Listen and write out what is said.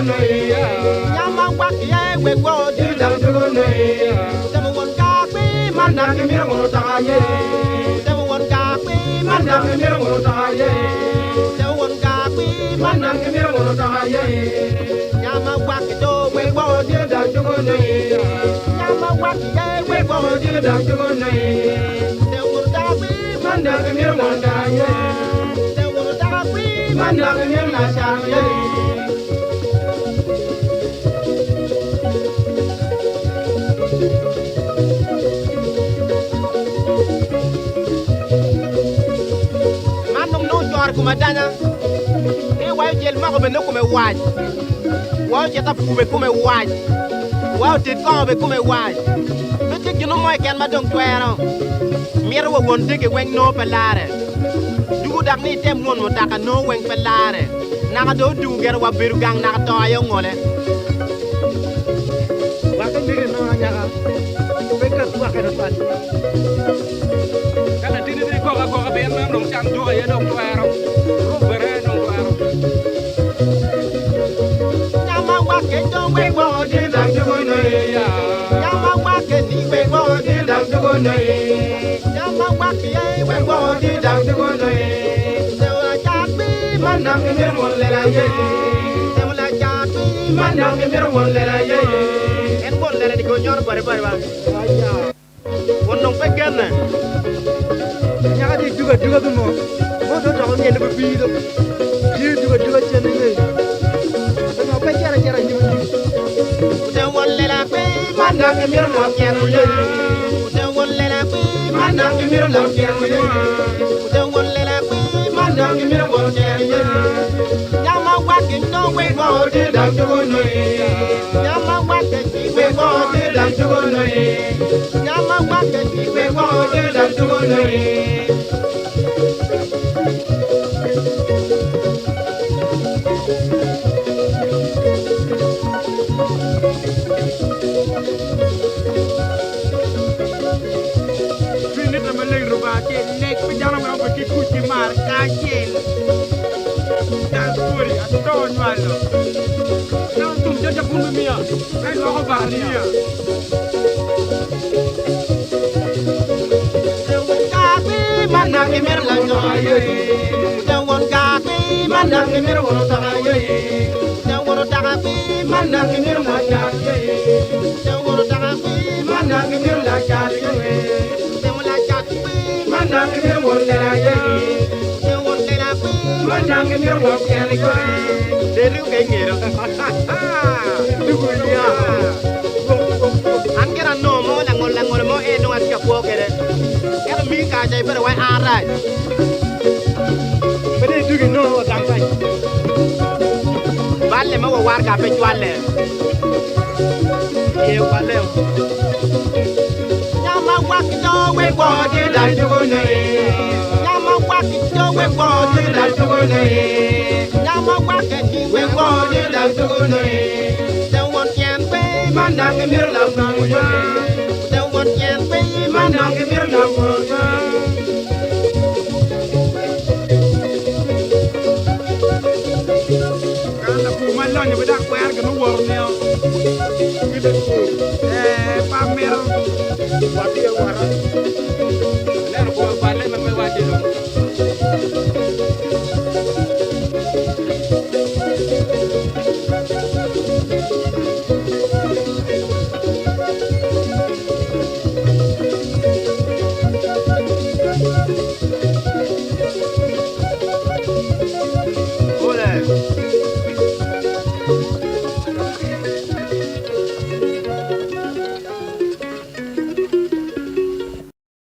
Nyama wak ye we gwo di dang dugo ne. Temo won ka kwi man dang miro wono taka ye. Temo won ka kwi man dang miro wono taka ye. Temo won ka kwi man dang miro wono taka ye. Nyama wak do we gwo di dang dugo ne. Nyama wak ye we gwo di dang dugo ne. Temo won ka kwi man dang miro wono taka ye. Temo won taka kwi man dang miro la cha ye. Man dong nongo coro kome adanya, ki wayo cel mako bene nongo kome wac, wayo cet apur bene kome wac, wayo ted kongo bene kome wac. Pe tye gin mo keken ma dong twero mito wa won dege weng nongo pe larre. Dugo dok ni item won mutoka nongo weng pe larre. Naka dong odugo gire wa bedo gang naka to aye ongole. Wakke mege nongo anyaka pe ket wakke twatwal. Ka latinni tye kok akoka pien meno dong can juk aye dong twero, ruk bene aye dong twero. Nyama wakke dong wek woko tye dang jugo ne. Nyama wakke ni wek woko tye dang jugo ne. Nyama wakke ye wek woko tye dang jugo ne. Temo lacak pi man dang gimito won lela ye. Temo lacak pi man dang gimito won lela ye. En won lela ni ko nyono bode bode ba. Won dong pe genne. Nyaka di duga duga ki mo. Mo do doko ngene be biro. Di duga duga cen ni. Ngo pe cera cera nyim nyim. Ute won lela kwe man dang gimito lok cen ye. Ute won lela kwe man dang gimito lok cen ye. Ute won lela kwe man dang gimito won cen ye. Nyama wake no we go di dang jugo no ye. Nyama wake ni we go di dang jugo no ye. Nyama wake ni we go di dang jugo no ye. Cwiny nite maleng Rubanga acel lek pi dano wek obed ki kuc ki mar kacel. Dance story ato nywalo. Dano tum cal cabun me miya ka ilwoko bar niya. An gire anongo mo langol langol mo en dong atye ka kwo kwede ento migi kare ca ibedo wai an rac. Pe dong idwogi inongo wa gang kany. Balle ma wawar ga pe cwalle. Iye okwalle. Nyama wak do we kwo tye da jugo ne. Nyama wak do we kwo tye da jugo ne. Nyama wak ki we kwo tye da jugo ne. Te won tyen pe man dang imito lam yo. Te won tyen pe man dang imito lam yo. Ka lapur ma lonyo pe dok kwero gin muwoto nio. Ee, pe amito.